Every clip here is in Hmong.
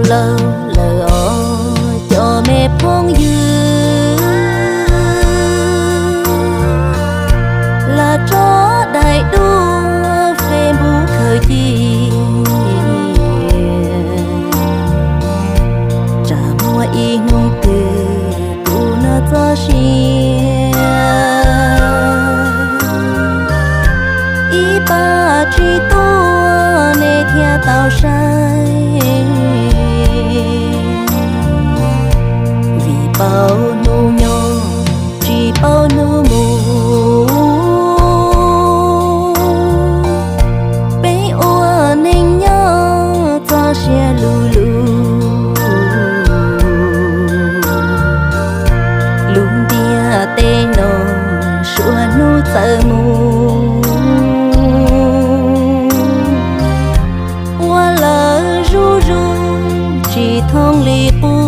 plaub lawm os cov me phooj ywg, lam tso daim duab Facebook khaws cia. Tsam muaj ib hnub twg kuv noj txoj sia, ib pab tsis tuaj nej thiaj tau saib. Vim paub hnub nyob tsis paub hnub mus, peb ua neej nyob txoj sia lug lug. Lub ntiaj teb no suav hnub txawm mus, ua lawv zuj zus tsis thooj li qub.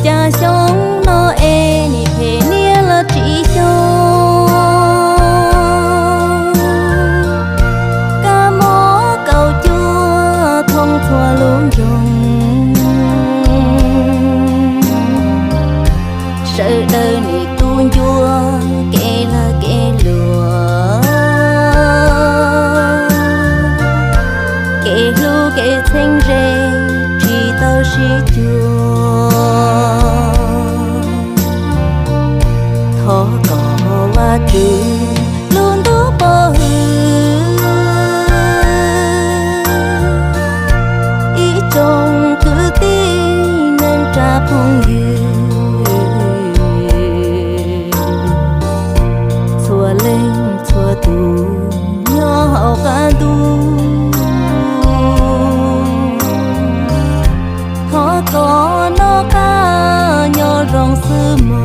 Cas xyoo no es nim phem niaj los tsis xyoo, kab mob kaum cuaj thooj txhua lub nroog. Sawv daws nim tu ncua kev lag kev luam, kev hlub kev txheeb ze tsis tau sib cuag. Thov kom Vajtswv lub ntuj pov hwm ib tsoom kwv tij neej tsa phooj ywg txhua leej txhua tus nyob hauv qab ntuj. Thov kom noj qab nyob zoo xwb mog.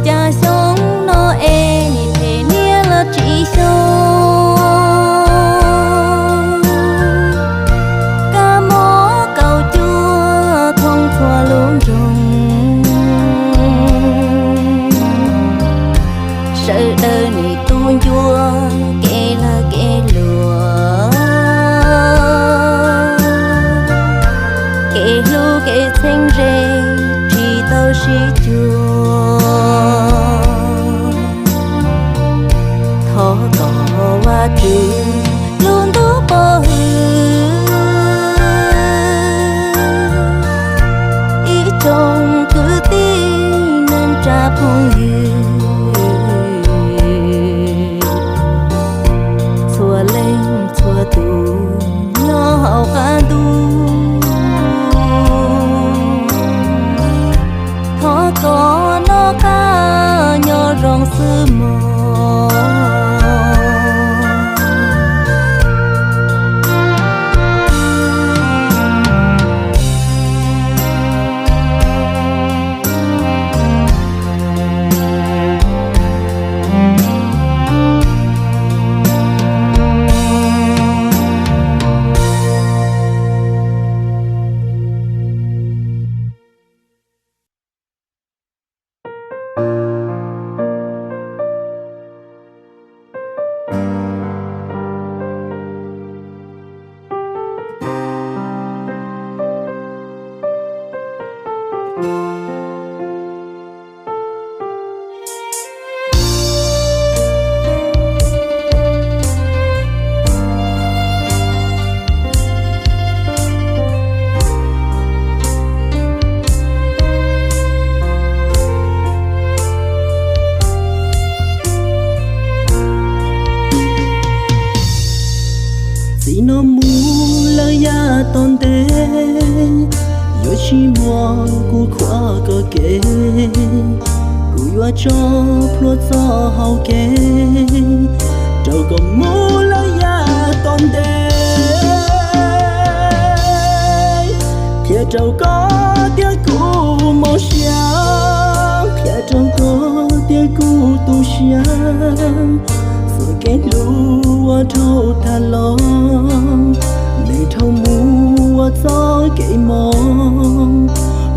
Cas xyoo no es nim phem niaj los tsis xyoo, kab mob kaum cuaj thooj txhua lub nroog. Sawv daws nim tu ncua kev lag kev luam, kev hlub kev txheeb ze tsis tau sib cuag. Thov kom Vajtswv lub ntuj pov hwm ib tsoom kwv tij neej tsa phooj ywg txhua leej txhua tus nyob hauv qab ntuj. Thov kom noj qab nyob zoo xwb mog. Txij no mus lawm yav tom ntej, yuav tsis muaj kuv khuam koj kev. Kuv yuav tso plhuav txoj hau kev rau koj mus lawm yav tom ntej, qhia rau koj tias kuv mob siab, qhia rau koj tias kuv tu siab. Txoj kev hlub uas dhau tag los, nws dhau mus ua txoj kev mob,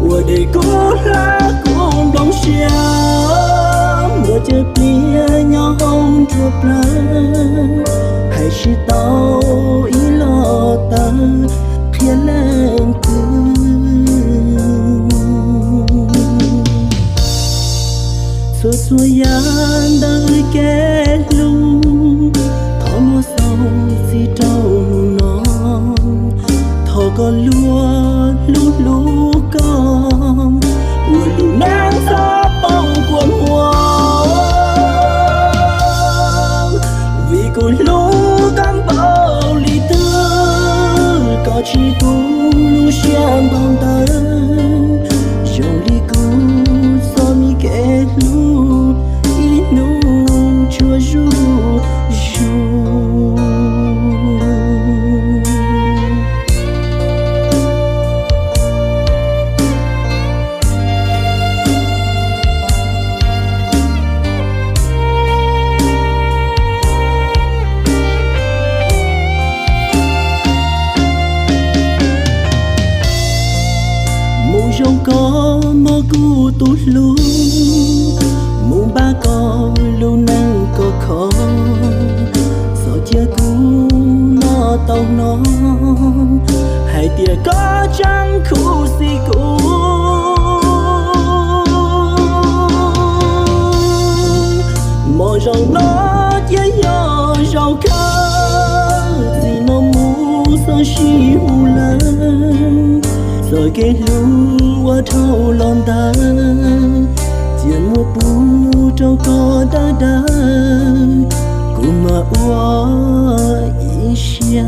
ua dej kuv hlab kuv nplooj siab, muaj cov pliag nyob hauv nruab plawv, hais tsis tau ib los tawv qhia leej twg. Txhua txhua yam ntawm kev hlub, thov muab xaus txij rau hnub no. Thov koj luag hlub hlub koj, ua lub neej txhob poob kua muag. Vim kuv hlub koj npaum li twg, koj tsis tu lub siab npau ntawv, zoo li kuv txoj me kev hlub ib hnub tsuas zuj zus. Mus zoo koj mog kuv tus hlub, mus npaj koj lub neej koj kho, txhob cia kuv noj tau hnov hais tias koj tseem khuv xim kuv. Hmo zaum no cia yog zaum kawg, txij no mus txhob sib hu lawm. Txoj kev hlub uas dhau los ntawd, cia muab pub rau koj dawb dawb, kuv mam ua ib siab.